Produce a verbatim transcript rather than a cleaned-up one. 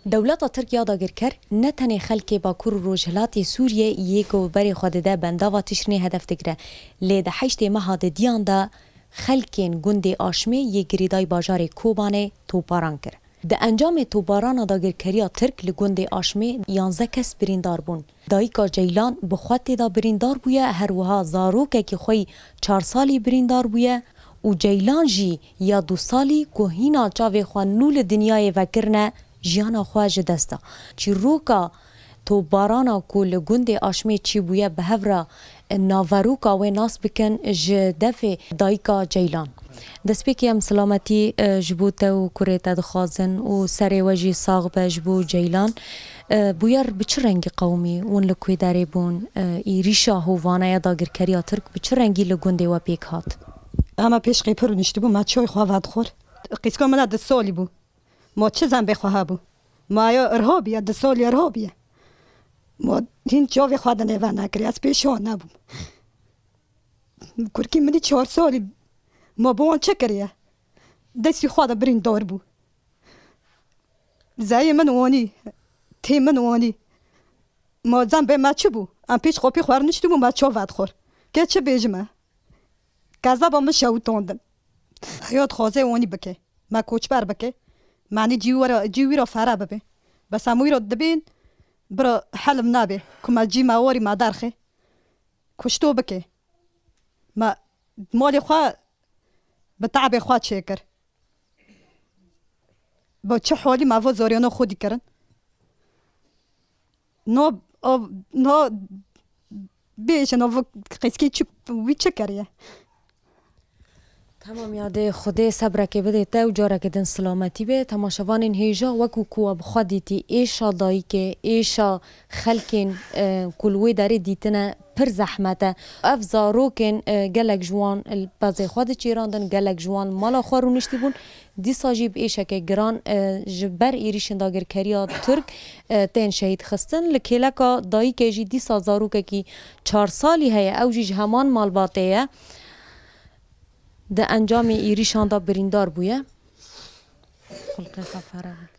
Dewleta Tirk ya dagirker ne tenê xelkê Bakur û Rojhilatê Sûriyê yê ku bi berê xwe dide bendava tişrînê hedef digire, lê di heştê meha didiyan de xelkên gundê Aşmê yê girêdayî bajarê Kobanê topbaran kir. Di encamê topbarana dagirkeriya Tirk li gundê Aşmê yanzdeh kes birîndar bûn. Dayika Ceylan bi xwe tê de birîndar bûye, her wiha zarokekî xwe yî çar salî birîndar bûye û Ceylan jî ya du salî ku hîna çavê xwe nû li dinyayê vekirine, jiyana xwe ji dest da. Çîroka topbarana ku li gundê Aşmê çîbûye bi hev re naveroka wê nas bikin ji defê dayika Ceylan. Destpêkê em silametî, e, ji bo te û kurê te dixwazin û serê we jî sax be ji bo Ceylan. E, bûyer bi çi rengî qewimî hûn li ku derê bûn? E, êrîşa hovane ya dagirkeriya Tirk bi çi rengî li gundê we pêk hat? Ema pêş qêpir û niştibû, me çay xwe vedixwar. Qîska min a du salî bû. Ma çi zembê xwe hebû? Ma ya irhabî ye, du salî irhabî ye. Ma hîn çavê xwe di nêve nekiriye, ez pêşiya nebûm. Kurkî min î çar salî, ma bi wan çi kiriye? Destî xwe de birîndar bû. Zeyê min wanî, tê min wanî. Ma zembê me çi bû? Em pêş qopî xwe rniştibû, me çav vedixwar. Kê çi bêjime? Kezeba min şewitandin. Heya dixwaze wanî bike. Me koçber bike. Manî cî wira, cî wîra fere bibe. Bes em wîra dibên, bira helim nebe. Ku me cî me warî me derxe. Kuşto bike. Me malê xwe bi te'bê xwe çêkir. Bi çi halî me va zariyana xwe dîkirin? No, o, no, bêjin, o qîskî çi, wî çi kiriye? Tamam ya dê Xwedê sebrekê bidê te û carekê din silametî bê. Temaşevanên hêja, wekî ku we bi xwe dîtî, êşa dayikê, êşa xelkên, e, ku li wê derê dîtine pir zehmet e. Ev zarokên, e, gelek ji wan li pezê xwe diçêrandin, gelek ji wan li mala xwe rûniştî bûn. Dîsa jî bi êşeke giran, e, ji ber êrîşên dagirkeriya Tirk, e, tên şehîd xistin. Li kêleka dayikê jî dîsa zarokekî çar salî heye, ew jî ji heman malbatê ye. Di encamê êrîşan de birîndar bûye. Xulqê xwe fere bû.